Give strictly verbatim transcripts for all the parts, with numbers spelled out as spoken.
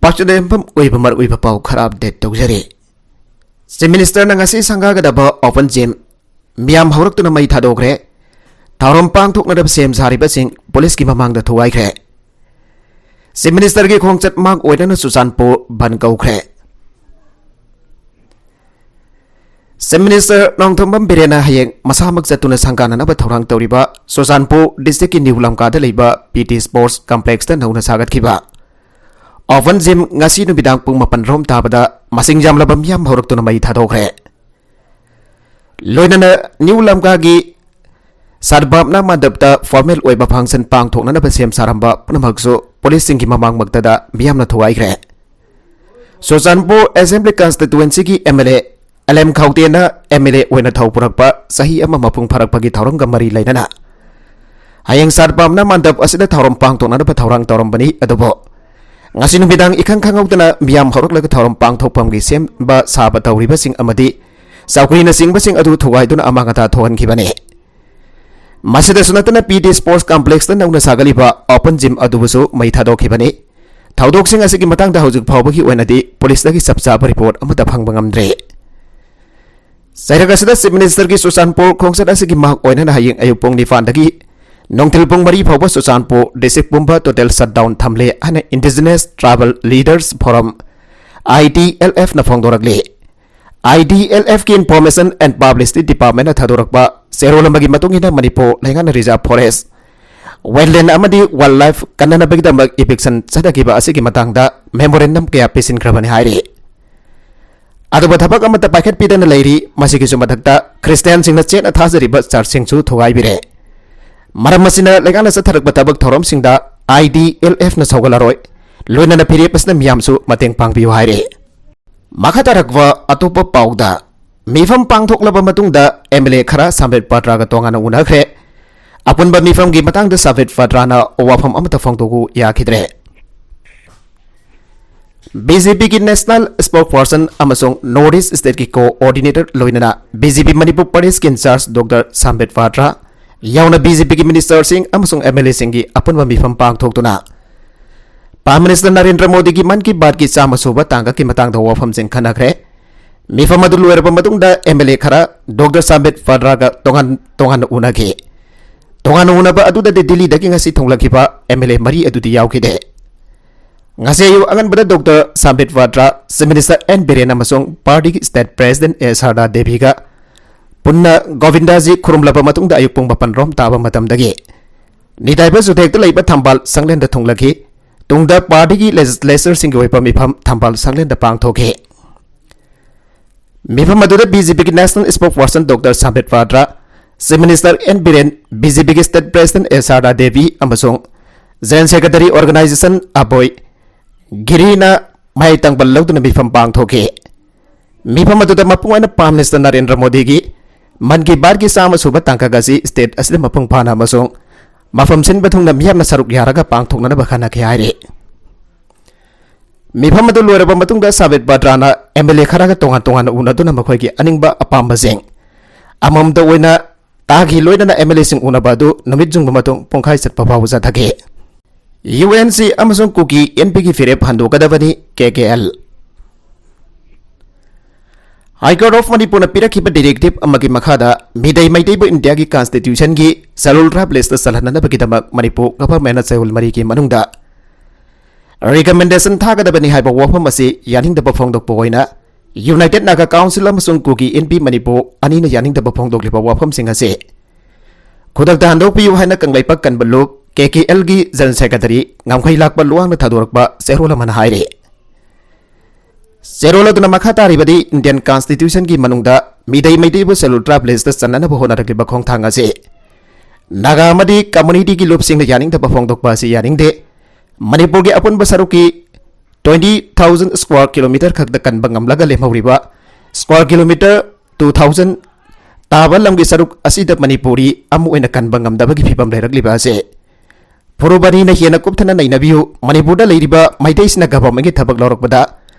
ꯄꯥꯛꯆꯗ ꯌꯨꯝꯐꯝ ꯑꯣꯏꯕ ꯃꯔꯨꯑꯣꯏꯕ ꯄꯥꯎ ꯈꯔ ꯑꯞꯗꯦꯠ ꯇꯧꯖꯔꯤ꯫ ꯆꯤꯐ ꯃꯤꯅꯤꯁꯇꯔꯅ ꯉꯁꯤ ꯁꯪꯒꯥꯒꯗꯕ ꯑꯣꯄꯟ ꯖꯤꯝ ꯃꯤꯌꯥꯝ ꯍꯧꯔꯛꯇꯨꯅ ꯃꯩ ꯊꯥꯗꯣꯛꯈ꯭ꯔꯦ꯫ ꯊꯧꯔꯝ ꯄꯥꯡꯊꯣꯛꯅꯅꯕ ꯁꯦꯝ ꯁꯥꯔꯤꯕꯁꯤꯡ ꯄꯨꯂꯤꯁꯀꯤ ꯃꯃꯥꯡꯗ ꯊꯨꯒꯥꯏꯈ꯭ꯔꯦ꯫ ꯆꯤꯐ ꯃꯤꯅꯤꯁꯇꯔꯒꯤ ꯈꯣꯡꯆꯠ ꯃꯥꯡ ꯑꯣꯏꯗꯅ ꯆꯨꯔꯆꯥꯟꯄꯨꯔ ꯕꯟ ꯀꯧꯈ꯭ꯔꯦ꯫ ꯆꯤꯐ ꯃꯤꯅꯤꯁꯇꯔ ꯅꯣꯡꯊꯣꯝꯕꯝ ꯕꯤꯔꯦꯟꯅ ꯍꯌꯦꯡ ꯃꯁꯥꯃꯛ ꯆꯠꯇꯨꯅ ꯁꯪꯒꯥꯅꯅꯕ ꯊꯧꯔꯥꯡ ꯇꯧꯔꯤꯕ ꯆꯨꯔꯆꯥꯟꯄꯨꯔ ꯗꯤꯁꯇ꯭ꯔꯤꯛꯀꯤ ꯅ꯭ꯌꯨ ꯂꯝꯀꯥꯗ ꯂꯩꯕ ꯄꯤ ꯇꯤ ꯁ꯭ꯄꯣꯔꯠꯁ ꯀꯝꯄ꯭ꯂꯦꯛꯁꯇ ꯅꯧꯅ ꯁꯥꯒꯠꯈꯤꯕ ꯑꯣꯄꯟ ꯖꯤꯝ ꯉꯁꯤ ꯅꯨꯃꯤꯗꯥꯡ ꯄꯨꯡ ꯃꯥꯄꯟ ꯔꯣꯝ ꯇꯥꯕꯗ ꯃꯁꯤꯡ ꯌꯥꯝꯂꯕ ꯃꯤꯌꯥꯝ ꯍꯧꯔꯛꯇꯨꯅ ꯃꯩ ꯊꯥꯗꯣꯛꯈ꯭ꯔꯦ꯫ ꯂꯣꯏꯅꯅ ꯅ꯭ꯌꯨ ꯂꯝꯀꯥꯒꯤ ꯁꯗꯚꯥꯕꯅꯥ ꯃꯟꯗꯞꯇ ꯐꯣꯔꯃꯦꯜ ꯑꯣꯏꯕ ꯐꯪꯁꯟ ꯄꯥꯡꯊꯣꯛꯅꯅꯕ ꯁꯦꯝ ꯁꯥꯔꯝꯕ ꯄꯨꯝꯅꯃꯛꯁꯨ ꯄꯨꯂꯤꯁꯁꯤꯡꯒꯤ ꯃꯃꯥꯡꯃꯛꯇꯗ ꯃꯤꯌꯥꯝꯅ ꯊꯨꯒꯥꯏꯈ꯭ꯔꯦ꯫ ꯆꯨꯔꯆꯥꯟꯄꯨꯔ ꯑꯦꯁꯦꯝꯕ꯭ꯂꯤ ꯀꯟꯁꯇꯤꯇꯨꯋꯦꯟꯁꯤꯒꯤ M L A L M ꯈꯧꯇꯦꯅ ꯑꯦꯝ ꯑꯦꯜ ꯑꯦ ꯑꯣꯏꯅ ꯊꯧ ꯄꯨꯔꯛꯄ ꯆꯍꯤ ꯑꯃ ꯃꯄꯨꯡ ꯐꯥꯔꯛꯄꯒꯤ ꯊꯧꯔꯝꯒ ꯃꯔꯤ ꯂꯩꯅꯅ ꯍꯌꯦꯡ ꯁꯗꯚꯥꯕꯅꯥ ꯃꯟꯗꯞ ꯑꯁꯤꯗ ꯊꯧꯔꯝ ꯄꯥꯡꯊꯣꯛꯅꯅꯕ ꯊꯧꯔꯥꯡ ꯇꯧꯔꯝꯕꯅꯤ꯫ ꯑꯗꯨꯕꯨ ꯉꯁꯤ ꯅꯨꯃꯤꯗꯥꯡ ꯏꯈꯪ ꯈꯪꯍꯧꯗꯅ ꯃꯤꯌꯥꯝ ꯍꯧꯔꯛꯂꯒ ꯊꯧꯔꯝ ꯄꯥꯡꯊꯣꯛꯐꯝꯒꯤ ꯁꯦꯝꯕ ꯁꯥꯕ ꯇꯧꯔꯤꯕꯁꯤꯡ ꯑꯃꯗꯤ ꯆꯧꯀ꯭ꯔꯤꯅꯆꯤꯡꯕꯁꯤꯡ ꯑꯗꯨ ꯊꯨꯒꯥꯏꯗꯨꯅ ꯑꯃꯥꯡ ꯑꯇꯥ ꯊꯣꯛꯍꯟꯈꯤꯕꯅꯤ꯫ ꯃꯁꯤꯗꯁꯨ ꯅꯠꯇꯅ ꯄꯤ ꯇꯤ ꯁ꯭ꯄꯣꯔꯠꯁ ꯀꯝꯄ꯭ꯂꯦꯛꯁꯇ ꯅꯧꯅ ꯁꯥꯒꯠꯂꯤꯕ ꯑꯣꯄꯟ ꯖꯤꯝ ꯑꯗꯨꯕꯨꯁꯨ ꯃꯩ ꯊꯥꯗꯣꯛꯈꯤꯕꯅꯤ꯫ ꯊꯧꯗꯣꯛꯁꯤꯡ ꯑꯁꯤꯒꯤ ꯃꯇꯥꯡꯗ ꯍꯧꯖꯤꯛ ꯐꯥꯎꯕꯒꯤ ꯑꯣꯏꯅꯗꯤ ꯄꯨꯂꯤꯁꯇꯒꯤ ꯆꯞ ꯆꯥꯕ ꯔꯤꯄꯣꯔꯠ ꯑꯃꯠꯇ ꯐꯪꯕ ꯉꯝꯗ꯭ꯔꯤ꯫ ꯆꯩꯔꯛ ꯑꯁꯤꯗ ꯆꯤꯐ ꯃꯤꯅꯤꯁꯇꯔꯒꯤ ꯆꯨꯔꯆꯥꯟꯄꯨꯔ ꯈꯣꯡꯆꯠ ꯑꯁꯤꯒꯤ ꯃꯥꯡ ꯑꯣꯏꯅꯅ ꯍꯌꯦꯡ ꯑꯌꯨꯛ ꯄꯨꯡ ꯅꯤꯄꯥꯟꯗꯒꯤ ꯅꯨꯡꯊꯤꯜ ꯄꯨꯡ ꯃꯔꯤ ꯐꯥꯎꯕ ꯆꯨꯔꯆꯥꯟꯄꯨꯔ ꯗꯤꯁꯇ꯭ꯔꯤꯛ ꯄꯨꯝꯕ ꯇꯣꯇꯦꯜ ꯁꯠꯗꯥꯎꯟ ꯊꯝꯂꯦ ꯍꯥꯏꯅ indigenous tribal leaders forum, I T L ꯑꯦꯐꯅ ꯐꯣꯡꯗꯣꯔꯛꯂꯤ꯫ ꯑꯥꯏ ꯗꯤ ꯑꯦꯜ ꯑꯦꯐꯀꯤ ꯏꯟꯐꯣꯔꯃꯦꯁꯟ ꯑꯦꯟ ꯄꯕ꯭ꯂꯤꯁꯤꯇꯤ ꯗꯤꯄꯥꯔꯠꯃꯦꯟꯅ ꯊꯥꯗꯣꯔꯛꯄ ꯆꯦꯔꯣꯜ ꯑꯃꯒꯤ ꯃꯇꯨꯡ ꯏꯟꯅ ꯃꯅꯤꯄꯨꯔ ꯂꯩꯉꯥꯛꯅ ꯔꯤꯖꯥꯔꯚ ꯐꯣꯔꯦꯁ, ꯋꯦꯠꯂꯦꯟ ꯑꯃꯗꯤ ꯋꯥꯏꯜ ꯂꯥꯏꯐ ꯀꯟꯅꯅꯕꯒꯤꯗꯃꯛ ꯏꯚꯤꯛꯁꯟ ꯆꯠꯊꯈꯤꯕ ꯑꯁꯤꯒꯤ ꯃꯇꯥꯡꯗ ꯃꯦꯃꯣꯔꯦꯟꯗꯝ ꯀꯌꯥ ꯄꯤꯁꯤꯟꯈ꯭ꯔꯕꯅꯤ ꯍꯥꯏꯔꯤ꯫ ꯑꯗꯨꯕꯨ ꯊꯕꯛ ꯑꯃꯠꯇ ꯄꯥꯏꯈꯠꯄꯤꯗꯅ ꯂꯩꯔꯤ꯫ ꯃꯁꯤꯒꯤꯁꯨ ꯃꯊꯛꯇ ꯈ꯭ꯔꯤꯁꯇꯤꯌꯥꯟꯁꯤꯡꯅ ꯆꯦꯠꯅ ꯊꯥꯖꯔꯤꯕ ꯆꯔꯆꯁꯤꯡꯁꯨ ꯊꯨꯒꯥꯏꯕꯤꯔꯦ꯫ ꯃꯔꯝ ꯑꯁꯤꯅ ꯂꯩꯉꯥꯛꯅ ꯆꯠꯊꯔꯛꯄ ꯊꯕꯛ ꯊꯧꯔꯝꯁꯤꯡꯗ ꯑꯥꯏ ꯗꯤ ꯑꯦꯜ ꯑꯦꯐꯅ ꯁꯧꯒꯠꯂꯔꯣꯏ꯫ ꯂꯣꯏꯅꯅ ꯐꯤꯔꯦꯞ ꯑꯁꯤꯅ ꯃꯤꯌꯥꯝꯁꯨ ꯃꯇꯦꯡ ꯄꯥꯡꯕꯤꯌꯨ ꯍꯥꯏꯔꯤ꯫ ꯃꯈꯥ ꯇꯥꯔꯛꯄ ꯑꯇꯣꯞꯄ ꯄꯥꯎꯗ, ꯃꯤꯐꯝ ꯄꯥꯡꯊꯣꯛꯂꯕ ꯃꯇꯨꯡꯗ ꯑꯦꯝ ꯑꯦꯜ ꯑꯦ ꯈꯔ ꯁꯥꯝꯕꯤꯠ ꯄꯥꯇ꯭ꯔꯥꯒ ꯇꯣꯉꯥꯟꯅ ꯎꯅꯈ꯭ꯔꯦ꯫ ꯑꯄꯨꯟꯕ ꯃꯤꯐꯝꯒꯤ ꯃꯇꯥꯡꯗ ꯁꯥꯝꯕꯤꯠ ꯄꯥꯇ꯭ꯔꯥꯅ ꯋꯥꯐꯝ ꯑꯃꯠꯇ ꯐꯣꯡꯗꯣꯛꯎ ꯌꯥꯈꯤꯗ꯭ꯔꯦ꯫ ꯕꯤ ꯖꯦ ꯄꯤꯒꯤ ꯅꯦꯁꯅꯦꯜ ꯁ꯭ꯄꯣꯛꯁ ꯄꯔꯁꯟ ꯑꯃꯁꯨꯡ ꯅꯣꯔꯠ ꯏꯁ ꯁ꯭ꯇꯦꯠꯀꯤ ꯀꯣꯑꯣꯔꯗꯤꯅꯦꯇꯔ ꯂꯣꯏꯅꯅ ꯕꯤ ꯖꯦ ꯄꯤ ꯃꯅꯤꯄꯨꯔ ꯄ꯭ꯔꯗꯦꯁꯀꯤ ꯏꯟꯆꯥꯔꯖ ꯗꯣꯛꯇꯔ ꯁꯥꯝꯕꯤꯠ ꯄꯥꯇ꯭ꯔꯥ ꯌꯥꯎꯅ ꯕꯤ ꯖꯦ ꯄꯤꯒꯤ ꯃꯤꯅꯤꯁꯇꯔꯁꯤꯡ ꯑꯃꯁꯨꯡ ꯑꯦꯝ ꯑꯦꯜ ꯑꯦꯁꯤꯡꯒꯤ ꯑꯄꯨꯟꯕ ꯃꯤꯐꯝ ꯄꯥꯡꯊꯣꯛꯇꯨꯅ Prime Minister ꯅꯔꯦꯟꯗ꯭ꯔ ꯃꯣꯗꯤꯒꯤ ꯃꯟ ꯀꯤ ꯕꯥꯠꯀꯤ ꯆꯥꯝꯃ ꯁꯨꯕ ꯇꯥꯡꯀꯛꯀꯤ ꯃꯇꯥꯡꯗ ꯋꯥꯐꯝꯁꯤꯡ ꯈꯟꯅꯈ꯭ꯔꯦ꯫ ꯃꯤꯐꯝ ꯑꯗꯨ ꯂꯣꯏꯔꯕ ꯃꯇꯨꯡꯗ ꯑꯦꯝ ꯑꯦꯜ ꯑꯦ ꯈꯔ ꯗꯣꯛꯇꯔ ꯁꯥꯝꯕꯤꯠ ꯄꯥꯇ꯭ꯔꯒ ꯇꯣꯉꯥꯟ ꯇꯣꯉꯥꯟꯅ ꯎꯅꯈꯤ꯫ ꯇꯣꯉꯥꯟꯅ ꯎꯅꯕ ꯑꯗꯨꯗꯗꯤ ꯗꯤꯜꯂꯤꯗꯒꯤ ꯉꯁꯤ ꯊꯨꯡꯂꯈꯤꯕ ꯑꯦꯝ ꯑꯦꯜ ꯑꯦ ꯃꯔꯤ ꯑꯗꯨꯗꯤ ꯌꯥꯎꯈꯤꯗꯦ꯫ ꯉꯁꯤ ꯑꯌꯨꯛ ꯑꯉꯟꯕꯗ doctor Sambit Patra, chief minister N Biren ꯑꯃꯁꯨꯡ ꯄꯥꯔꯇꯤꯒꯤ ꯁ꯭ꯇꯦꯠ ꯄ꯭ꯔꯦꯁꯤꯗꯦꯟꯠ ꯑꯦ ꯁꯥꯔꯗꯥ ꯗꯦꯕꯤꯒ ꯄꯨꯟꯅ ꯒꯣꯕꯤꯟꯗꯥꯖꯤ ꯈꯨꯔꯨꯝꯂꯕ ꯃꯇꯨꯡꯗ ꯑꯌꯨꯛ ꯄꯨꯡ ꯃꯥꯄꯟ ꯔꯣꯝ ꯇꯥꯕ ꯃꯇꯝꯗꯒꯤ ꯅꯤꯇꯥꯏꯕ ꯆꯨꯊꯦꯛꯇ ꯂꯩꯕ ꯊꯝꯕꯥꯜ ꯁꯪꯂꯦꯟꯗ ꯊꯨꯡꯂꯈꯤ꯫ ꯇꯨꯡꯗ ꯄꯥꯔꯇꯤꯒꯤ ꯂꯦꯖꯤꯁꯂꯦꯆꯔꯁꯤꯡꯒꯤ ꯑꯣꯏꯕ ꯃꯤꯐꯝ ꯊꯝꯕꯥꯜ ꯁꯪꯂꯦꯟꯗ ꯄꯥꯡꯊꯣꯛꯈꯤ꯫ ꯃꯤꯐꯝ ꯑꯗꯨꯗ ꯕꯤ ꯖꯦ ꯄꯤꯒꯤ national sports person doctor Sambit Patra, chief minister N Biren, B J ꯄꯤꯒꯤ state president A Sharda Devi ꯑꯃꯁꯨꯡ ꯖꯦꯅꯔꯦꯜ ꯁꯦꯀ꯭ꯔꯦꯇꯔꯤ ꯑꯣꯔꯒꯅꯥꯏꯖꯦꯁꯟ ꯑꯕꯣꯏ ꯒꯤꯔꯤꯅ ꯃꯍꯩ ꯇꯪꯕ ꯂꯧꯗꯨꯅ ꯃꯤꯐꯝ ꯄꯥꯡꯊꯣꯛꯈꯤ꯫ ꯃꯤꯐꯝ ꯑꯗꯨꯗ ꯃꯄꯨꯡ ꯑꯣꯏꯅ ꯄ꯭ꯔꯥꯏꯝ ꯃꯤꯅꯤꯁꯇꯔ ꯅꯔꯦꯟꯗ꯭ꯔ ꯃꯣꯗꯤꯒꯤ ꯃꯟ ꯀꯤ ꯕꯥꯠꯀꯤ ꯆꯥꯝꯃ ꯁꯨꯕ ꯇꯥꯡꯀꯛ ꯑꯁꯤ ꯁ꯭ꯇꯦꯠ ꯑꯁꯤꯗ ꯃꯄꯨꯡ ꯐꯥꯅ ꯑꯃꯁꯨꯡ ꯃꯐꯝ ꯁꯤꯟꯕ ꯊꯨꯡꯅ ꯃꯤꯌꯥꯝꯅ ꯁꯔꯨꯛ ꯌꯥꯔꯒ ꯄꯥꯡꯊꯣꯛꯅꯅꯕ ꯈꯟꯅꯈꯤ ꯍꯥꯏꯔꯤ꯫ ꯃꯤꯐꯝ ꯑꯗꯨ ꯂꯣꯏꯔꯕ ꯃꯇꯨꯡꯗ ꯁꯥꯝꯕꯤꯠ ꯄꯥꯇ꯭ꯔꯅ ꯑꯦꯝ ꯑꯦꯜ ꯑꯦ ꯈꯔꯒ ꯇꯣꯉꯥꯟ ꯇꯣꯉꯥꯟꯅ ꯎꯅꯗꯨꯅ ꯃꯈꯣꯏꯒꯤ ꯑꯅꯤꯡꯕ ꯑꯄꯥꯝꯕꯁꯤꯡ ꯑꯃꯃꯝꯇ ꯑꯣꯏꯅ ꯇꯥꯈꯤ, ꯂꯣꯏꯅꯅ ꯑꯦꯝ ꯑꯦꯜ ꯑꯦꯁꯤꯡ ꯎꯅꯕ ꯑꯗꯨ ꯅꯨꯃꯤꯠ ꯌꯨꯡꯕ ꯃꯇꯨꯡ ꯄꯨꯡꯈꯥꯏ ꯆꯠꯄ ꯐꯥꯎꯕ ꯆꯠꯊꯈꯤ꯫ ꯌꯨ ꯑꯦꯟ ꯁꯤ ꯑꯃꯁꯨꯡ ꯀꯨꯀꯤ ꯑꯦꯟ ꯄꯤꯒꯤ ꯐꯤꯔꯦꯞ ꯍꯟꯗꯣꯛꯀꯗꯕꯅꯤ, ꯀꯦ ꯀꯦ ꯑꯦꯜ꯫ ꯍꯥꯏ ꯀꯣꯔꯠ ꯑꯣꯐ ꯃꯅꯤꯄꯨꯔꯅ ꯄꯤꯔꯛꯈꯤꯕ ꯗꯤꯔꯦꯛꯇꯤꯞ ꯑꯃꯒꯤ ꯃꯈꯥꯗ ꯃꯤꯗꯩ ꯃꯩꯇꯩꯕꯨ ꯏꯟꯗꯤꯌꯥꯒꯤ ꯀꯟꯁꯇꯤꯇ꯭ꯌꯨꯁꯟꯒꯤ ꯁꯦꯗ꯭ꯌꯨꯜ ꯇ꯭ꯔꯥꯏꯕ ꯂꯤꯁꯇ ꯆꯜꯍꯟꯅꯅꯕꯒꯤꯗꯃꯛ ꯃꯅꯤꯄꯨꯔ ꯒꯚꯔꯟꯃꯦꯟꯠꯅ ꯆꯌꯣꯜ ꯃꯔꯤꯒꯤ ꯃꯅꯨꯡꯗ ꯔꯤꯀꯃꯦꯟꯗꯦꯁꯟ ꯊꯥꯒꯗꯕꯅꯤ ꯍꯥꯏꯕ ꯋꯥꯐꯝ ꯑꯁꯤ ꯌꯥꯅꯤꯡꯗꯕ ꯐꯣꯡꯗꯣꯛꯄ ꯑꯣꯏꯅ ꯌꯨꯅꯥꯏꯇꯦꯗ ꯅꯥꯒꯥ ꯀꯥꯎꯟꯁꯤꯜ ꯑꯃꯁꯨꯡ ꯀꯨꯀꯤ ꯏꯟ ꯄꯤ ꯃꯅꯤꯄꯨꯔ ꯑꯅꯤꯅ ꯌꯥꯅꯤꯡꯗꯕ ꯐꯣꯡꯗꯣꯛꯂꯤꯕ ꯋꯥꯐꯝꯁꯤꯡ ꯑꯁꯤ ꯈꯨꯗꯛꯇ ꯍꯟꯗꯣꯛꯄꯤꯌꯨ ꯍꯥꯏꯅ ꯀꯪꯂꯩꯄꯥꯛ ꯀꯟꯕ ꯂꯨꯞ, ꯀꯦ ꯀꯦ ꯑꯦꯜꯒꯤ ꯖꯦꯅꯔꯦꯜ ꯁꯦꯀ꯭ꯔꯦꯇꯔꯤ ꯉꯝꯈꯩ ꯂꯥꯛꯄ ꯂꯨꯋꯥꯡꯅ ꯊꯥꯗꯣꯔꯛꯄ ꯆꯦꯔꯣꯜ ꯑꯃꯅ ꯍꯥꯏꯔꯤ꯫ ꯆꯦꯔꯣꯜ ꯑꯗꯨꯅ ꯃꯈꯥ ꯇꯥꯔꯤꯕꯗꯤ ꯏꯟꯗꯤꯌꯥꯟ ꯀꯟꯁꯇꯤꯇ꯭ꯌꯨꯁꯟꯒꯤ ꯃꯅꯨꯡꯗ ꯃꯤꯗꯩ ꯃꯩꯇꯩꯕꯨ ꯁꯦꯗ꯭ꯌꯨꯜ ꯇ꯭ꯔꯥꯏꯕ ꯂꯤꯁꯇ ꯆꯟꯅꯅꯕ ꯍꯣꯠꯅꯔꯛꯂꯤꯕ ꯈꯣꯡꯊꯥꯡ ꯑꯁꯤ ꯅꯥꯒꯥ ꯑꯃꯗꯤ ꯀꯝꯃꯨꯅꯤꯇꯤꯒꯤ ꯂꯨꯞꯁꯤꯡꯅ ꯌꯥꯅꯤꯡꯗꯕ ꯐꯣꯡꯗꯣꯛꯄ ꯑꯁꯤ ꯌꯥꯅꯤꯡꯗꯦ꯫ ꯃꯅꯤꯄꯨꯔꯒꯤ ꯑꯄꯨꯟꯕ ꯁꯔꯨꯛꯀꯤ twenty thousand square kilometre ꯈꯛꯇ ꯀꯟꯕ ꯉꯝꯂꯒ ꯂꯦꯝꯍꯧꯔꯤꯕ square kilometre two thousand ꯇꯥꯕ ꯂꯝꯒꯤ ꯁꯔꯨꯛ ꯑꯁꯤꯗ ꯃꯅꯤꯄꯨꯔꯤ ꯑꯃ ꯑꯣꯏꯅ ꯀꯟꯕ ꯉꯝꯗꯕꯒꯤ ꯐꯤꯕꯝ ꯂꯩꯔꯛꯂꯤꯕ ꯑꯁꯤ ꯐꯨꯔꯨꯞ ꯑꯅꯤꯅ ꯍꯦꯟꯅ ꯀꯨꯞꯊꯅ ꯅꯩꯅꯕꯤꯌꯨ꯫ ꯃꯅꯤꯄꯨꯔꯗ ꯂꯩꯔꯤꯕ ꯃꯩꯇꯩꯁꯤꯡꯅ ꯒꯚꯔꯟꯃꯦꯟꯠꯀꯤ ꯊꯕꯛ ꯂꯧꯔꯛꯄꯗ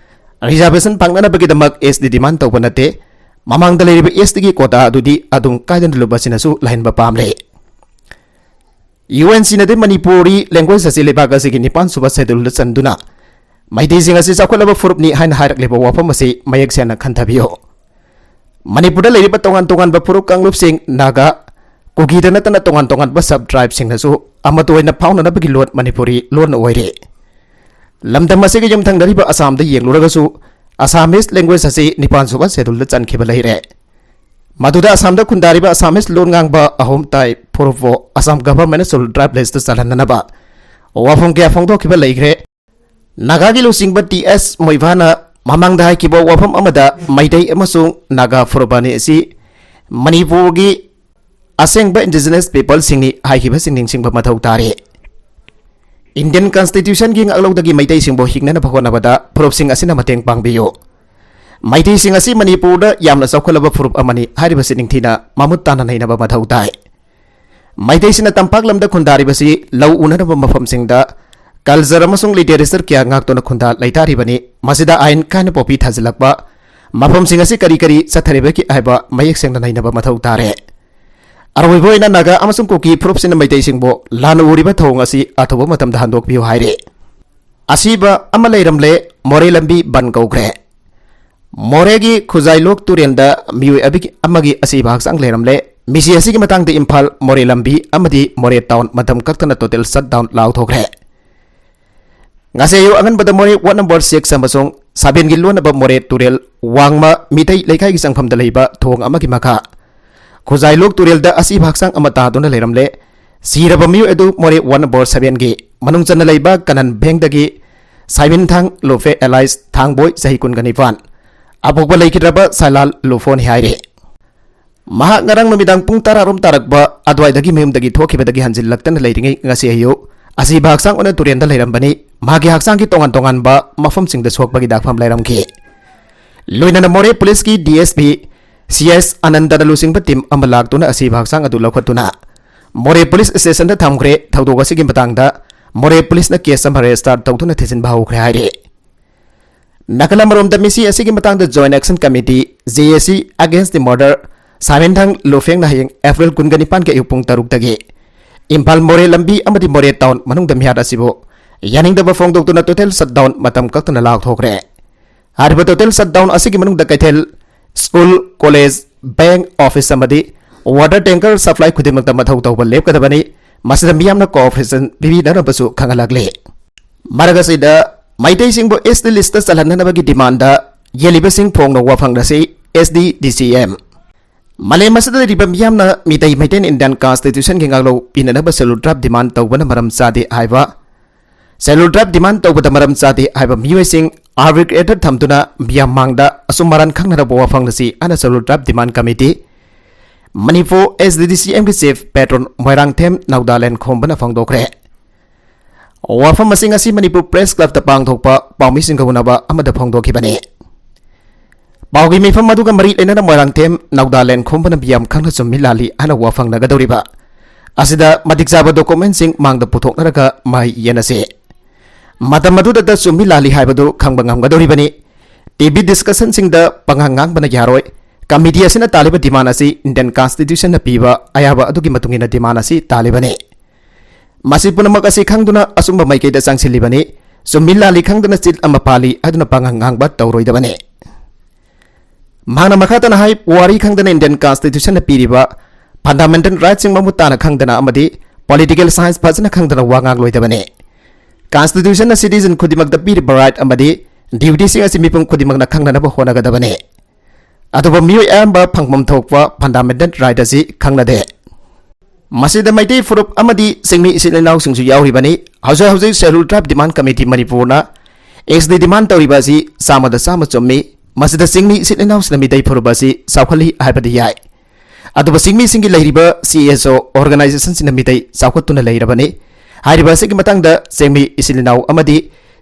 ꯔꯤꯖꯥꯔꯕꯦꯁꯟ ꯐꯪꯅꯅꯕꯒꯤꯗꯃꯛ ꯑꯦꯁ ꯇꯤ ꯗꯤꯃꯥꯟ ꯇꯧꯕ ꯅꯠꯇꯦ꯫ ꯃꯃꯥꯡꯗ ꯂꯩꯔꯤꯕ ꯑꯦꯁ ꯇꯤꯒꯤ ꯀꯣꯇꯥ ꯑꯗꯨꯗꯤ ꯑꯗꯨꯝ ꯀꯥꯏꯗꯅ ꯂꯨꯞ ꯑꯁꯤꯅꯁꯨ ꯂꯩꯍꯟꯕ ꯄꯥꯝꯂꯦ꯫ ꯌꯨ ꯑꯦꯟ ꯁꯤꯅꯗꯤ ꯃꯅꯤꯄꯨꯔꯤ language ꯑꯁꯤ ꯂꯩꯕꯥꯛ ꯑꯁꯤꯒꯤ ꯅꯤꯄꯥꯟ ꯁꯨꯕ schedule ꯗ ꯆꯟꯗꯨꯅ ꯃꯩꯇꯩꯁꯤꯡ ꯑꯁꯤ ꯆꯥꯎꯈꯠꯂꯕ ꯐꯨꯔꯨꯞꯅꯤ ꯍꯥꯏꯅ ꯍꯥꯏꯔꯛꯂꯤꯕ ꯋꯥꯐꯝ ꯑꯁꯤ ꯃꯌꯦꯛ ꯁꯦꯡꯅ ꯈꯟꯊꯕꯤꯌꯨ꯫ ꯃꯅꯤꯄꯨꯔꯗ ꯂꯩꯔꯤꯕ ꯇꯣꯉꯥꯟ ꯇꯣꯉꯥꯟꯕ ꯐꯨꯔꯨꯞ ꯀꯥꯡꯂꯨꯞꯁꯤꯡ, ꯅꯥꯒꯥ, ꯀꯨꯀꯤꯗ ꯅꯠꯇꯅ ꯇꯣꯉꯥꯟ ꯇꯣꯉꯥꯟꯕ sub tribe ꯁꯤꯡꯅꯁꯨ ꯑꯃꯠꯇ ꯑꯣꯏꯅ ꯐꯥꯎꯅꯅꯕꯒꯤ ꯂꯣꯟ ꯃꯅꯤꯄꯨꯔꯤ ꯂꯣꯟ ꯑꯣꯏꯔꯦ꯫ ꯂꯝꯗꯝ ꯑꯁꯤꯒ ꯌꯨꯝꯊꯪꯅꯔꯤꯕ ꯑꯁꯥꯝꯗ ꯌꯦꯡꯂꯨꯔꯒꯁꯨ Assamese language ꯑꯁꯤ ꯅꯤꯄꯥꯟ ꯁꯨꯕ schedule ꯗ ꯆꯟꯈꯤꯕ ꯂꯩꯔꯦ꯫ ꯃꯗꯨꯗ ꯑꯁꯥꯝꯗ ꯈꯨꯟꯗꯥꯔꯤꯕ Assamese ꯂꯣꯟ ꯉꯥꯡꯕ ꯑꯍꯨꯝ ꯇꯥꯏ ꯐꯨꯔꯨꯞꯄꯨ ꯑꯁꯥꯝ government ꯅ scheduled tribe list ꯇ ꯆꯜꯍꯟꯅꯅꯕ ꯋꯥꯐꯝ ꯀꯌꯥ ꯐꯣꯡꯗꯣꯛꯈꯤꯕ ꯂꯩꯈ꯭ꯔꯦ꯫ ꯅꯥꯒꯥꯒꯤ ꯂꯨꯆꯤꯡꯕ ꯇꯤ ꯑꯦꯁ ꯃꯣꯏꯚꯥꯅ ꯃꯃꯥꯡꯗ ꯍꯥꯏꯈꯤꯕ ꯋꯥꯐꯝ ꯑꯃꯗ ꯃꯩꯇꯩ ꯑꯃꯁꯨꯡ ꯅꯥꯒꯥ ꯐꯨꯔꯨꯞ ꯑꯅꯤ ꯑꯁꯤ ꯃꯅꯤꯄꯨꯔꯒꯤ ꯑꯁꯦꯡꯕ indigenous people ꯁꯤꯡꯅꯤ ꯍꯥꯏꯈꯤꯕꯁꯤ ꯅꯤꯡꯁꯤꯡꯕ ꯃꯊꯧ ꯇꯥꯔꯦ꯫ Indian Constitution ꯒꯤ ꯉꯥꯛꯂꯧꯗꯒꯤ ꯃꯩꯇꯩꯁꯤꯡꯕꯨ ꯍꯤꯡꯅꯅꯕ ꯍꯣꯠꯅꯕꯗ ꯐꯨꯔꯨꯞꯁꯤꯡ ꯑꯁꯤꯅ ꯃꯇꯦꯡ ꯄꯥꯡꯕꯤꯌꯨ꯫ ꯃꯩꯇꯩꯁꯤꯡ ꯑꯁꯤ ꯃꯅꯤꯄꯨꯔꯗ ꯌꯥꯝꯅ ꯆꯥꯎꯈꯠꯂꯕ ꯐꯨꯔꯨꯞ ꯑꯃꯅꯤ ꯍꯥꯏꯔꯤꯕꯁꯤ ꯅꯤꯡꯊꯤꯅ ꯃꯃꯨꯠ ꯇꯥꯅ ꯅꯩꯅꯕ ꯃꯊꯧ ꯇꯥꯏ꯫ ꯃꯩꯇꯩꯁꯤꯡꯅ ꯇꯝꯄꯥꯛ ꯂꯝꯗ ꯈꯨꯟꯗꯥꯔꯤꯕꯁꯤ ꯂꯧ ꯎꯅꯅꯕ ꯃꯐꯝꯁꯤꯡꯗ culture ꯑꯃꯁꯨꯡ literature ꯀꯌꯥ ꯉꯥꯛꯇꯨꯅ ꯈꯨꯟꯗꯥ ꯂꯩꯇꯥꯔꯤꯕꯅꯤ꯫ ꯃꯁꯤꯗ ꯑꯥꯏꯟ ꯀꯥꯏꯅ ꯄꯣꯄꯤ ꯊꯥꯖꯤꯜꯂꯛꯄ, ꯃꯐꯝꯁꯤꯡ ꯑꯁꯤ ꯀꯔꯤ ꯀꯔꯤ ꯆꯠꯊꯔꯤꯕꯒꯦ ꯍꯥꯏꯕ ꯃꯌꯦꯛ ꯁꯦꯡꯅ ꯅꯩꯅꯕ ꯃꯊꯧ ꯇꯥꯔꯦ꯫ ꯑꯔꯣꯏꯕ ꯑꯣꯏꯅ ꯅꯥꯒꯥ ꯑꯃꯁꯨꯡ ꯀꯨꯀꯤ ꯐꯨꯔꯨꯞꯁꯤꯡꯅ ꯃꯩꯇꯩꯁꯤꯡꯕꯨ ꯂꯥꯟꯅ ꯎꯔꯤꯕ ꯊꯧꯑꯣꯡ ꯑꯁꯤ ꯑꯊꯨꯕ ꯃꯇꯝꯗ ꯍꯟꯗꯣꯛꯄꯤꯌꯨ ꯍꯥꯏꯔꯤ꯫ ꯑꯁꯤꯕ ꯑꯃ ꯂꯩꯔꯝꯂꯦ, ꯃꯣꯔꯦ ꯂꯝꯕꯤ ꯕꯟ ꯀꯧꯈ꯭ꯔꯦ꯫ ꯃꯣꯔꯦꯒꯤ ꯈꯨꯖꯥꯏꯂꯣꯛ ꯇꯨꯔꯦꯜꯗ ꯃꯤꯑꯣꯏ ꯑꯕꯤꯒꯤ-, ꯑꯃꯒꯤ ꯑꯁꯤꯕ ꯍꯛꯆꯥꯡ ꯂꯩꯔꯝꯂꯦ꯫ ꯃꯤꯁꯤ ꯑꯁꯤꯒꯤ ꯃꯇꯥꯡꯗ ꯏꯝꯐꯥꯜ ꯃꯣꯔꯦ ꯂꯝꯕꯤ ꯑꯃꯗꯤ ꯃꯣꯔꯦ town ꯃꯇꯝ ꯀꯛꯇꯅ total shutdown ꯂꯥꯎꯊꯣꯛꯈ꯭ꯔꯦ꯫ ꯉꯁꯤ ꯑꯌꯨꯛ ꯑꯉꯟꯕꯗ ꯃꯣꯔꯦ ward number six ꯑꯃꯁꯨꯡ seven ꯒꯤ ꯂꯣꯟꯅꯕ ꯃꯣꯔꯦ ꯇꯨꯔꯦꯜ ꯋꯥꯡꯃ ꯃꯤꯇꯩ ꯂꯩꯀꯥꯏꯒꯤ ꯆꯪꯐꯝꯗ ꯂꯩꯕ ꯊꯣꯡ ꯑꯃꯒꯤ ꯃꯈꯥ ꯈꯨꯖꯥꯏꯂꯣꯛ ꯇꯨꯔꯦꯜꯗ ꯑꯁꯤꯕ ꯍꯛꯆꯥꯡ ꯑꯃ ꯇꯥꯗꯨꯅ ꯂꯩꯔꯝꯂꯦ꯫ ꯁꯤꯔꯕ ꯃꯤꯑꯣꯏ ꯑꯗꯨ ꯃꯣꯔꯦ ward number seven ꯒꯤ ꯃꯅꯨꯡ ꯆꯟꯅ ꯂꯩꯕ ꯀꯅꯟ ꯚꯦꯡꯗꯒꯤ ꯁꯥꯏꯃꯤꯟꯊꯥꯡ ꯂꯨꯐꯦ alias ꯊꯥꯡꯕꯣꯏ, ꯆꯍꯤ ꯀꯨꯟꯒ ꯅꯤꯄꯥꯟ, ꯑꯄꯣꯛꯄ ꯂꯩꯈꯤꯗ꯭ꯔꯕ ꯁꯥꯏꯂꯥꯜ ꯂꯨꯐꯣꯟ ꯍꯥꯏꯔꯤ꯫ ꯃꯍꯥꯛ ꯉꯔꯥꯡ ꯅꯨꯃꯤꯗꯥꯡ ꯄꯨꯡ ꯇꯔꯥꯔꯣꯝ ꯇꯥꯔꯛꯄ ꯑꯗꯨꯋꯥꯏꯗꯒꯤ ꯃꯌꯨꯝꯗꯒꯤ ꯊꯣꯛꯈꯤꯕꯗꯒꯤ ꯍꯟꯖꯤꯜꯂꯛꯇꯅ ꯂꯩꯔꯤꯉꯩ ꯉꯁꯤ ꯑꯌꯨꯛ ꯑꯁꯤꯕ ꯍꯛꯆꯥꯡ ꯑꯣꯏꯅ ꯇꯨꯔꯦꯜꯗ ꯂꯩꯔꯝꯕꯅꯤ꯫ ꯃꯍꯥꯛꯀꯤ ꯍꯛꯆꯥꯡꯒꯤ ꯇꯣꯉꯥꯟ ꯇꯣꯉꯥꯟꯕ ꯃꯐꯝꯁꯤꯡꯗ ꯁꯣꯛꯄꯒꯤ ꯗꯥꯛꯐꯝ ꯂꯩꯔꯝꯈꯤ꯫ ꯂꯣꯏꯅꯅ ꯃꯣꯔꯦ ꯄꯨꯂꯤꯁꯀꯤ D S P C S ꯑꯅꯟꯗꯅ ꯂꯨꯆꯤꯡꯕ team ꯑꯃ ꯂꯥꯛꯇꯨꯅ ꯑꯁꯤꯕ ꯍꯛꯆꯥꯡ ꯑꯗꯨ ꯂꯧꯈꯠꯇꯨꯅ ꯃꯣꯔꯦ ꯄꯨꯂꯤꯁ stationꯗ ꯊꯝꯈ꯭ꯔꯦ꯫ ꯊꯧꯗꯣꯛ ꯑꯁꯤꯒꯤ ꯃꯇꯥꯡꯗ ꯃꯣꯔꯦ ꯄꯨꯂꯤꯁꯅ case ꯑꯃ register ꯇꯧꯗꯨꯅ ꯊꯤꯖꯤꯟꯕ ꯍꯧꯈ꯭ꯔꯦ ꯍꯥꯏꯔꯤ꯫ ꯅꯥꯀꯜ ꯑꯃꯔꯣꯝꯗ ꯃꯤꯁꯤ ꯑꯁꯤꯒꯤ ꯃꯇꯥꯡꯗ Joint Action Committee, J A C, against the murder ꯁꯥꯃꯦꯟꯊꯪ ꯂꯨꯐꯦꯡꯅ ꯍꯌꯦꯡ April ꯀꯨꯟꯒ ꯅꯤꯄꯥꯟꯒꯤ ꯑꯌꯨꯛ ꯄꯨꯡ ꯇꯔꯨꯛꯇꯒꯤ ꯏꯝꯐꯥꯜ ꯃꯣꯔꯦ ꯂꯝꯕꯤ ꯑꯃꯗꯤ ꯃꯣꯔꯦ ꯇꯥꯎꯟ ꯃꯅꯨꯡꯗ ꯃꯤꯍꯥꯠ ꯑꯁꯤꯕꯨ ꯌꯥꯅꯤꯡꯗꯕ ꯐꯣꯡꯗꯣꯛꯇꯨꯅ total shutdown ꯃꯇꯝ ꯀꯛꯇꯅ ꯂꯥꯎꯊꯣꯛꯈ꯭ꯔꯦ꯫ ꯍꯥꯏꯔꯤꯕ total shutdown ꯑꯁꯤꯒꯤ ꯃꯅꯨꯡꯗ ꯀꯩꯊꯦꯜ, school, college, bank, office ꯑꯃꯗꯤ water tanker supply ꯈꯨꯗꯤꯡꯃꯛꯇ ꯃꯊꯧ ꯇꯧꯕ ꯂꯦꯞꯀꯗꯕꯅꯤ꯫ ꯃꯁꯤꯗ ꯃꯤꯌꯥꯝꯅ cooperation ꯄꯤꯕꯤꯅꯅꯕꯁꯨ ꯈꯪꯍꯜꯂꯛꯂꯤ꯫ ꯃꯔꯛ ꯑꯁꯤꯗ, ꯃꯩꯇꯩꯁꯤꯡꯕꯨ S T list ꯆꯜꯍꯟꯅꯅꯕꯒꯤ demand ꯌꯦꯜꯂꯤꯕꯁꯤꯡ ꯐꯣꯡꯅ ꯋꯥꯐꯪ ꯑꯁꯤ S D D C M꯫ ꯃꯥꯂꯦꯝ ꯑꯁꯤꯗ ꯂꯩꯔꯤꯕ ꯃꯤꯌꯥꯝꯅ ꯃꯤꯇꯩ ꯃꯩꯇꯩꯅ Indian Constitution ꯒꯤ ꯉꯥꯛꯂꯧ ꯄꯤꯅꯅꯕ Scheduled Tribe demand ꯇꯧꯕꯅ ꯃꯔꯝ ꯆꯥꯗꯦ ꯍꯥꯏꯕ, Scheduled Tribe demand ꯇꯧꯕꯗ ꯃꯔꯝ ꯆꯥꯗꯦ ꯍꯥꯏꯕ ꯃꯤꯑꯣꯏꯁꯤꯡ arbitrator ꯊꯝꯗꯨꯅ ꯃꯤꯌꯥꯝ ꯃꯥꯡꯗ ꯑꯁꯨꯝ ꯃꯔꯥꯟ ꯈꯪꯅꯔꯕ ꯋꯥꯐꯪ ꯑꯁꯤ ꯑꯅ Scheduled Tribe Demand Committee, Manipur S D D C M ꯒꯤ chief patron ꯃꯣꯏꯔꯥꯡꯊꯦꯝ ꯅꯧꯗꯥꯂꯦꯟ ꯈꯣꯝꯕꯅ ꯐꯣꯡꯗꯣꯛꯈ꯭ꯔꯦ꯫ ꯋꯥꯐꯝ ꯑꯁꯤ ꯉꯁꯤ ꯃꯅꯤꯄꯨꯔ Press Club ꯇ ꯄꯥꯡꯊꯣꯛꯄ ꯄꯥꯎꯃꯤꯁꯤꯡꯒ ꯎꯅꯕ ꯑꯃꯗ ꯐꯣꯡꯗꯣꯛꯈꯤꯕꯅꯤ꯫ ꯄꯥꯎꯒꯤ ꯃꯤꯐꯝ ꯑꯗꯨꯒ ꯃꯔꯤ ꯂꯩꯅꯅ ꯃꯣꯏꯔꯥꯡꯊꯦꯝ ꯅꯧꯗꯥꯂꯦꯟ ꯈꯣꯝꯕꯅ ꯃꯤꯌꯥꯝ ꯈꯪꯅ ꯆꯨꯝꯃꯤ ꯂꯥꯜꯂꯤ ꯍꯥꯏꯅ ꯋꯥꯐꯪꯅꯒꯗꯧꯔꯤꯕ ꯑꯁꯤꯗ ꯃꯇꯤꯛ ꯆꯥꯕ document ꯁꯤꯡ ꯃꯥꯡꯗ ꯄꯨꯊꯣꯛꯅꯔꯒ ꯃꯍꯩ ꯌꯦꯟꯅꯁꯤ꯫ ꯃꯇꯝ ꯑꯗꯨꯗꯇ ꯆꯨꯝꯃꯤ ꯂꯥꯜꯂꯤ ꯍꯥꯏꯕꯗꯨ ꯈꯪꯕ ꯉꯝꯒꯗꯧꯔꯤꯕꯅꯤ꯫ T V discussion ꯁꯤꯡꯗ ꯄꯉꯥꯡ ꯉꯥꯡꯕꯅ ꯌꯥꯔꯣꯏ꯫ Committee ꯑꯁꯤꯅ ꯇꯥꯜꯂꯤꯕ demand ꯑꯁꯤ Indian Constitution ꯅ ꯄꯤꯕ ꯑꯌꯥꯕ ꯑꯗꯨꯒꯤ ꯃꯇꯨꯡ ꯏꯟꯅ demand ꯑꯁꯤ ꯇꯥꯜꯂꯤꯕꯅꯤ꯫ ꯃꯁꯤ ꯄꯨꯝꯅꯃꯛ ꯑꯁꯤ ꯈꯪꯗꯨꯅ ꯑꯆꯨꯝꯕ ꯃꯥꯏꯀꯩꯗ ꯆꯪꯁꯤꯜꯂꯤꯕꯅꯤ꯫ ꯆꯨꯝꯃꯤ ꯂꯥꯜꯂꯤ ꯈꯪꯗꯅ ꯆꯤꯠ ꯑꯃ ꯄꯥꯜꯂꯤ ꯍꯥꯏꯗꯨꯅ ꯄꯉꯥꯡ ꯉꯥꯡꯕ ꯇꯧꯔꯣꯏꯗꯕꯅꯤ꯫ ꯃꯍꯥꯛꯅ ꯃꯈꯥ ꯇꯥꯅ ꯍꯥꯏ, ꯋꯥꯔꯤ ꯈꯪꯗꯅ Indian Constitution ꯅ ꯄꯤꯔꯤꯕ fundamental right ꯁꯤꯡ ꯃꯃꯨꯠ ꯇꯥꯅ ꯈꯪꯗꯅ ꯑꯃꯗꯤ political science ꯐꯖꯅ ꯈꯪꯗꯅ ꯋꯥ ꯉꯥꯡꯂꯣꯏꯗꯕꯅꯤ꯫ Constitution ꯅ citizen ꯈꯨꯗꯤꯡꯃꯛꯇ ꯄꯤꯔꯤꯕ right ꯑꯃꯗꯤ duty ꯁꯤꯡ ꯑꯁꯤ ꯃꯤꯄꯨꯝ ꯈꯨꯗꯤꯡꯃꯛꯅ ꯈꯪꯅꯅꯕ ꯍꯣꯠꯅꯒꯗꯕꯅꯤ꯫ ꯑꯗꯨꯕꯨ ꯃꯤꯑꯣꯏ ꯑꯌꯥꯝꯕ ꯐꯪꯐꯝ ꯊꯣꯛꯄ fundamental right ꯑꯁꯤ ꯈꯪꯅꯗꯦ꯫ ꯃꯁꯤꯗ ꯃꯩꯇꯩ ꯐꯨꯔꯨꯞ ꯑꯃꯗꯤ ꯆꯤꯡꯃꯤ ꯏꯆꯤꯜ ꯏꯅꯥꯎꯁꯤꯡꯁꯨ ꯌꯥꯎꯔꯤꯕꯅꯤ꯫ ꯍꯧꯖꯤꯛ ꯍꯧꯖꯤꯛ Scheduled Tribe Demand Committee ꯃꯅꯤꯄꯨꯔꯅ S T demand ꯇꯧꯔꯤꯕ ꯑꯁꯤ ꯆꯥꯝꯃꯗ ꯆꯥꯝꯃ ꯆꯨꯝꯃꯤ꯫ ꯃꯁꯤꯗ ꯆꯤꯡꯃꯤ ꯏꯆꯤꯜ ꯏꯅꯥꯎꯁꯤꯡꯅ ꯃꯤꯇꯩ ꯐꯨꯔꯨꯞ ꯑꯁꯤ ꯆꯥꯎꯈꯠꯂꯤ ꯍꯥꯏꯕꯗꯤ ꯌꯥꯏ꯫ ꯑꯗꯨꯕꯨ ꯆꯤꯡꯃꯤꯁꯤꯡꯒꯤ ꯂꯩꯔꯤꯕ C S O organization ꯁꯤꯡꯅ ꯃꯤꯇꯩ ꯆꯥꯎꯈꯠꯇꯨꯅ ꯂꯩꯔꯕꯅꯤ꯫ ꯍꯥꯏꯔꯤꯕ ꯑꯁꯤꯒꯤ ꯃꯇꯥꯡꯗ ꯆꯤꯡꯃꯤ ꯏꯆꯤꯜ ꯏꯅꯥꯎ ꯑꯃꯗꯤ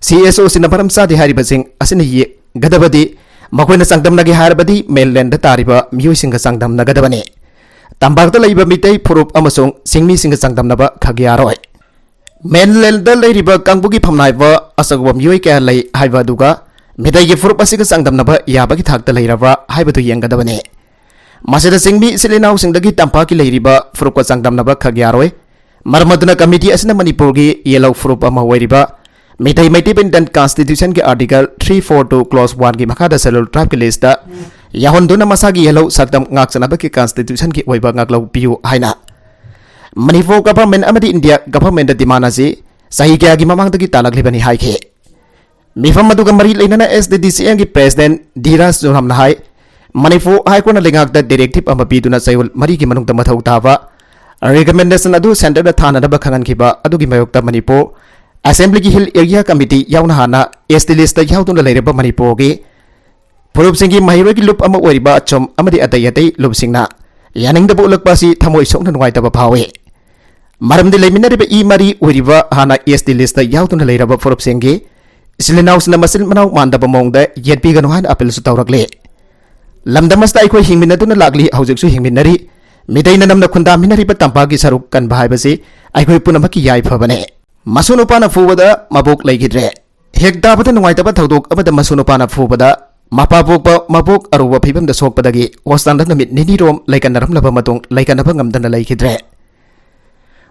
C S O ꯁꯤꯡꯅ ꯃꯔꯝ ꯆꯥꯗꯦ ꯍꯥꯏꯔꯤꯕꯁꯤꯡ ꯑꯁꯤꯅ ꯌꯦꯡꯒꯗꯕꯗꯤ ꯃꯈꯣꯏꯅ ꯆꯥꯡꯗꯝꯅꯒꯦ ꯍꯥꯏꯔꯕꯗꯤ mainland ꯇꯥꯔꯤꯕ ꯃꯤꯑꯣꯏꯁꯤꯡꯒ ꯆꯥꯡꯗꯝꯅꯒꯗꯕꯅꯤ꯫ ꯇꯝꯄꯥꯛꯇ ꯂꯩꯕ ꯃꯤꯇꯩ ꯐꯨꯔꯨꯞ ꯑꯃꯁꯨꯡ ꯆꯤꯡꯃꯤꯁꯤꯡꯒ ꯆꯥꯡꯗꯝꯅꯕ ꯈꯛ ꯌꯥꯔꯣꯏ꯫ Mainland ꯂꯩꯔꯤꯕ ꯀꯥꯡꯕꯨꯒꯤ ꯐꯝꯅꯥꯏꯕ ꯑꯆꯧꯕ ꯃꯤꯑꯣꯏ ꯀꯌꯥ ꯂꯩ ꯍꯥꯏꯕ ꯑꯗꯨꯒ ꯃꯤꯇꯩꯒꯤ ꯐꯨꯔꯨꯞ ꯑꯁꯤꯒ ꯆꯥꯡꯗꯝꯅꯕ ꯌꯥꯕꯒꯤ ꯊꯥꯛꯇ ꯂꯩꯔꯕ꯭ꯔꯥ ꯍꯥꯏꯕꯗꯨ ꯌꯦꯡꯒꯗꯕꯅꯤ꯫ ꯃꯁꯤꯗ ꯆꯤꯡꯃꯤ ꯏꯆꯤꯜ ꯏꯅꯥꯎꯁꯤꯡꯗꯒꯤ ꯇꯝꯄꯥꯛꯀꯤ ꯂꯩꯔꯤꯕ ꯐꯨꯔꯨꯞꯀ ꯆꯥꯡꯗꯝꯅꯕ ꯈꯛ ꯌꯥꯔꯣꯏ꯫ ꯃꯔꯝ ꯑꯗꯨꯅ ꯀꯃꯤꯇꯤ ꯑꯁꯤꯅ ꯃꯅꯤꯄꯨꯔꯒꯤ ꯌꯦꯜꯍꯧ ꯐꯨꯔꯨꯞ ꯑꯃ ꯑꯣꯏꯔꯤꯕ ꯃꯤꯇꯩ ꯃꯩꯇꯩ Indian Constitution ꯒꯤ Article three four two Clause one ꯒꯤ ꯃꯈꯥꯗ Scheduled Tribe ꯀꯤ list ꯇ ꯌꯥꯎꯍꯟꯗꯨꯅ ꯃꯁꯥꯒꯤ ꯌꯦꯜꯍꯧ ꯁꯛꯇꯝ ꯉꯥꯛꯆꯅꯕꯒꯤ Constitution ꯒꯤ ꯑꯣꯏꯕ ꯉꯥꯛꯂꯧ ꯄꯤꯌꯨ ꯍꯥꯏꯅ ꯃꯅꯤꯄꯨꯔ government ꯑꯃꯗꯤ India government ꯗ demand ꯑꯁꯤ ꯆꯍꯤ ꯀꯌꯥꯒꯤ ꯃꯃꯥꯡꯗꯒꯤ ꯇꯥꯜꯂꯛꯂꯤꯕꯅꯤ ꯍꯥꯏꯈꯤ꯫ ꯃꯤꯐꯝ ꯑꯗꯨꯒ ꯃꯔꯤ ꯂꯩꯅꯅ S T D C M ꯒꯤ President D ꯔꯥꯖ ꯖꯣꯔꯥꯝꯅ ꯍꯥꯏ, ꯃꯅꯤꯄꯨꯔ High Court ꯅ ꯂꯩꯉꯥꯛꯇ directive ꯑꯃ ꯄꯤꯗꯨꯅ ꯆꯌꯣꯜ ꯃꯔꯤꯒꯤ ꯃꯅꯨꯡꯗ ꯃꯊꯧ ꯇꯥꯕ recommendation ꯑꯗꯨ centre ꯗ ꯊꯥꯅꯅꯕ ꯈꯪꯍꯟꯈꯤꯕ ꯑꯗꯨꯒꯤ ꯃꯥꯌꯣꯛꯇ ꯃꯅꯤꯄꯨꯔ Assembly ꯒꯤ Hill Area Committee ꯌꯥꯎꯅ ꯍꯥꯟꯅ S T list ꯇ ꯌꯥꯎꯗꯨꯅ ꯂꯩꯔꯕ ꯃꯅꯤꯄꯨꯔꯒꯤ ꯐꯨꯔꯨꯞꯁꯤꯡꯒꯤ ꯃꯍꯩꯔꯣꯏꯒꯤ ꯂꯨꯞ ꯑꯃ ꯑꯣꯏꯔꯤꯕ ꯑꯆꯨꯝ ꯑꯃꯗꯤ ꯑꯇꯩ ꯑꯇꯩ ꯂꯨꯞꯁꯤꯡꯅ ꯌꯥꯅꯤꯡꯗꯕ ꯎꯠꯂꯛꯄ ꯑꯁꯤ ꯊꯃꯣꯏ ꯁꯣꯛꯅ ꯅꯨꯡꯉꯥꯏꯇꯕ ꯐꯥꯎꯏ꯫ ꯃꯔꯝꯗꯤ ꯂꯩꯃꯤꯟꯅꯔꯤꯕ ꯏ ꯃꯔꯤ ꯑꯣꯏꯔꯤꯕ ꯍꯥꯟꯅ S T list ꯇ ꯌꯥꯎꯗꯨꯅ ꯂꯩꯔꯕ ꯐꯨꯔꯨꯞꯁꯤꯡꯒꯤ ꯏꯆꯤꯜ ꯏꯅꯥꯎꯁꯤꯡꯅ ꯃꯆꯤꯟ ꯃꯅꯥꯎ ꯃꯥꯟꯗꯕ ꯃꯑꯣꯡꯗ ꯌꯦꯠꯄꯤꯒꯅꯨ ꯍꯥꯏꯅ appeal ꯁꯨ ꯇꯧꯔꯛꯂꯤ꯫ ꯂꯝꯗꯝ ꯑꯁꯤꯗ ꯑꯩꯈꯣꯏ ꯍꯤꯡꯃꯤꯟꯅꯗꯨꯅ ꯂꯥꯛꯂꯤ, ꯍꯧꯖꯤꯛꯁꯨ ꯍꯤꯡꯃꯤꯟꯅꯔꯤ꯫ ꯃꯤꯇꯩꯅ ꯅꯝꯅ ꯈꯨꯟꯗꯥꯃꯤꯟꯅꯔꯤꯕ ꯇꯝꯄꯥꯛꯀꯤ ꯁꯔꯨꯛ ꯀꯟꯕ ꯍꯥꯏꯕꯁꯤ ꯑꯩꯈꯣꯏ ꯄꯨꯝꯅꯃꯛꯀꯤ ꯌꯥꯏꯐꯕꯅꯤ꯫ ꯃꯁꯨ ꯅꯨꯄꯥꯅ ꯐꯨꯕꯗ ꯃꯕꯣꯛ ꯂꯩꯈꯤꯗ꯭ꯔꯦ꯫ ꯍꯦꯛ ꯇꯥꯕꯗ ꯅꯨꯡꯉꯥꯏꯇꯕ ꯊꯧꯗꯣꯛ ꯑꯃꯗ ꯃꯁꯨ ꯅꯨꯄꯥꯅ ꯐꯨꯕꯗ ꯃꯄꯥ ꯄꯣꯛꯄ ꯃꯕꯣꯛ ꯑꯔꯨꯕ ꯐꯤꯕꯝꯗ ꯁꯣꯛꯄꯗꯒꯤ hospital ꯗ ꯅꯨꯃꯤꯠ ꯅꯤꯅꯤꯔꯣꯝ ꯂꯩꯀꯠꯅꯔꯝꯂꯕ ꯃꯇꯨꯡ ꯂꯩꯀꯠꯅꯕ ꯉꯝꯗꯅ ꯂꯩꯈꯤꯗ꯭ꯔꯦ꯫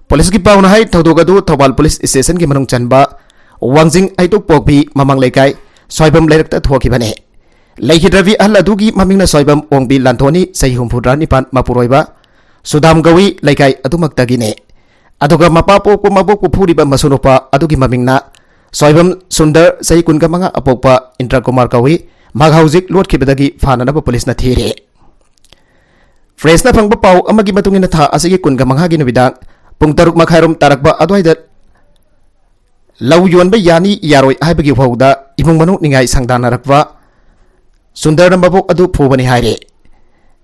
Police ꯀꯤ ꯄꯥꯎꯅ ꯍꯥꯏ, ꯊꯧꯗꯣꯛ ꯑꯗꯨ ꯊꯧꯕꯥꯜ Police Station ꯒꯤ ꯃꯅꯨꯡ ꯆꯟꯕ ꯋꯥꯡꯖꯤꯡ ꯍꯩꯇꯣꯛꯄꯣꯛꯄꯤ ꯃꯃꯥꯡ ꯂꯩꯀꯥꯏ ꯁ꯭ꯋꯥꯏꯕꯝ ꯂꯩꯔꯛꯇ ꯊꯣꯛꯈꯤꯕꯅꯤ꯫ ꯂꯩꯈꯤꯗ꯭ꯔꯕꯤ ꯑꯍꯜ ꯑꯗꯨꯒꯤ ꯃꯃꯤꯡꯅ ꯁ꯭ꯋꯥꯏꯕꯝ ꯑꯣꯡꯕꯤ ꯂꯥꯟꯊꯣꯅꯤ, ꯆꯍꯤ ꯍꯨꯝꯐꯨꯇꯔꯥ ꯅꯤꯄꯥꯟ, ꯃꯄꯨꯔꯣꯏꯕ ꯁꯨꯗꯥꯝ ꯒꯧꯏ, ꯂꯩꯀꯥꯏ ꯑꯗꯨꯃꯛꯇꯒꯤꯅꯤ꯫ ꯑꯗꯨꯒ ꯃꯄꯥ ꯄꯣꯛꯄ ꯃꯕꯣꯛꯄꯨ ꯐꯨꯔꯤꯕ ꯃꯁꯨ ꯅꯨꯄꯥ ꯑꯗꯨꯒꯤ ꯃꯃꯤꯡꯅ ꯁ꯭ꯋꯥꯏꯕꯝ ꯁꯨꯟꯗꯔ, ꯆꯍꯤ ꯀꯨꯟꯒ ꯃꯉꯥ, ꯑꯄꯣꯛꯄ ꯏꯟꯗ꯭ꯔ ꯀꯨꯃꯥꯔ ꯀꯧꯏ꯫ ꯃꯍꯥꯛ ꯍꯧꯖꯤꯛ ꯂꯣꯠꯈꯤꯕꯗꯒꯤ ꯐꯥꯅꯅꯕ police ꯅ ꯊꯤꯔꯤ꯫ Press ꯅ ꯐꯪꯕ ꯄꯥꯎ ꯑꯃꯒꯤ ꯃꯇꯨꯡ ꯏꯟꯅ, ꯊꯥ ꯑꯁꯤꯒꯤ ꯀꯨꯟꯒ ꯃꯉꯥꯒꯤ ꯅꯨꯃꯤꯗꯥꯡ ꯄꯨꯡ ꯇꯔꯨꯛ ꯃꯈꯥꯏꯔꯣꯝ ꯇꯥꯔꯛꯄ ꯑꯗꯨꯋꯥꯏꯗ ꯂꯧ ꯌꯣꯟꯕ ꯌꯥꯅꯤ ꯌꯥꯔꯣꯏ ꯍꯥꯏꯕꯒꯤ ꯐꯥꯎꯗ ꯏꯃꯨꯡ ꯃꯅꯨꯡ ꯅꯤꯡꯉꯥꯏ ꯁꯪꯗꯥꯅꯔꯛꯄ ꯁꯨꯟꯗꯔꯅ ꯃꯕꯣꯛ ꯑꯗꯨ ꯐꯨꯕꯅꯤ ꯍꯥꯏꯔꯦ꯫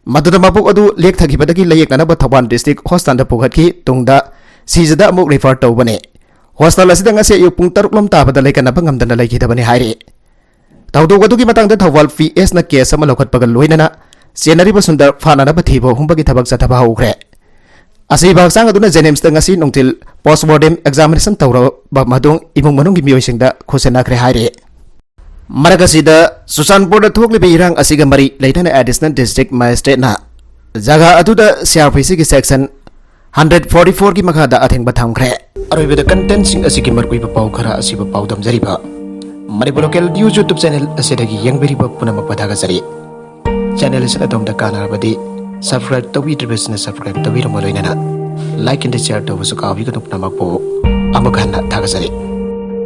ꯃꯗꯨꯗ ꯃꯕꯣꯛ ꯑꯗꯨ ꯂꯦꯛꯊꯈꯤꯕꯗꯒꯤ ꯂꯥꯌꯦꯡꯅꯅꯕ ꯊꯧꯕꯥꯜ District Hospital ꯗ ꯄꯨꯈꯠꯈꯤ꯫ ꯇꯨꯡꯗ ꯁꯤꯖꯗ ꯑꯃꯨꯛ refer ꯇꯧꯕꯅꯤ꯫ Hospital ꯑꯁꯤꯗ ꯉꯁꯤ ꯑꯌꯨꯛ ꯄꯨꯡ ꯇꯔꯨꯛ ꯂꯣꯝ ꯇꯥꯕꯗ ꯂꯩꯀꯠꯅꯕ ꯉꯝꯗꯅ ꯂꯩꯈꯤꯗꯕꯅꯤ ꯍꯥꯏꯔꯤ꯫ ꯊꯧꯗꯣꯛ ꯑꯗꯨꯒꯤ ꯃꯇꯥꯡꯗ ꯊꯧꯕꯥꯜ P S ꯅ case ꯑꯃ ꯂꯧꯈꯠꯄꯒ ꯂꯣꯏꯅꯅ ꯆꯦꯟꯅꯔꯤꯕ ꯁꯨꯟꯗꯔ ꯐꯥꯅꯅꯕ ꯊꯤꯕ ꯍꯨꯝꯕꯒꯤ ꯊꯕꯛ ꯆꯠꯊꯕ ꯍꯧꯈ꯭ꯔꯦ꯫ ꯑꯁꯤꯕ ꯍꯛꯆꯥꯡ ꯑꯗꯨꯅ JNIMS ꯇ ꯉꯁꯤ ꯅꯨꯡꯊꯤꯜ post mortem examination ꯇꯧꯔꯕ ꯃꯇꯨꯡ ꯏꯃꯨꯡ ꯃꯅꯨꯡꯒꯤ ꯃꯤꯑꯣꯏꯁꯤꯡꯗ ꯈꯨꯠꯁꯤꯟꯅꯈ꯭ꯔꯦ ꯍꯥꯏꯔꯤ꯫ ꯃꯔꯛ ꯑꯁꯤꯗ, ꯆꯨꯔꯆꯥꯟꯄꯨꯔꯗ ꯊꯣꯛꯂꯤꯕ ꯏꯔꯥꯡ ꯑꯁꯤꯒ ꯃꯔꯤ ꯂꯩꯅꯅ Additional District Magistrate ꯅ ꯖꯒꯥ ꯑꯗꯨꯗ C R P C ꯒꯤ section ꯍꯟꯗ꯭ꯔꯦꯠ ꯐꯣꯔꯇꯤ ꯐꯣꯔꯒꯤ ꯃꯈꯥꯗ ꯑꯊꯤꯡꯕ ꯊꯝꯈ꯭ꯔꯦ꯫ ꯑꯔꯣꯏꯕꯗ ꯀꯟꯇꯦꯟꯁꯤꯡ ꯑꯁꯤꯒꯤ ꯃꯔꯨꯑꯣꯏꯕ ꯄꯥꯎ ꯈꯔ ꯑꯁꯤꯕꯨ ꯄꯥꯎꯗꯝꯖꯔꯤꯕ Manipur local news YouTube channel ꯑꯁꯤꯗꯒꯤ ꯌꯦꯡꯕꯤꯔꯤꯕ ꯄꯨꯝꯅꯃꯛꯄꯨ ꯊꯥꯒꯠꯆꯔꯤ꯫ ꯆꯦꯅꯦꯜ ꯑꯁꯤꯅ ꯑꯗꯣꯝꯗ ꯀꯥꯟꯅꯔꯕꯗꯤ ꯁꯕꯁꯀ꯭ꯔꯥꯏꯕ ꯇꯧꯕꯤꯗ꯭ꯔꯤꯕꯁꯤꯅ ꯁꯕꯁꯀ꯭ꯔꯥꯏꯕ ꯇꯧꯕꯤꯔꯝꯕ ꯂꯣꯏꯅꯅ ꯂꯥꯏꯛ ꯑꯦꯟ ꯁꯤꯌꯔ ꯇꯧꯕꯁꯨ ꯀꯥꯎꯕꯤꯒꯅꯨ꯫ ꯄꯨꯝꯅꯃꯛꯄꯨ ꯑꯃꯨꯛ ꯍꯟꯅ ꯊꯥꯒꯠꯆꯔꯤ꯫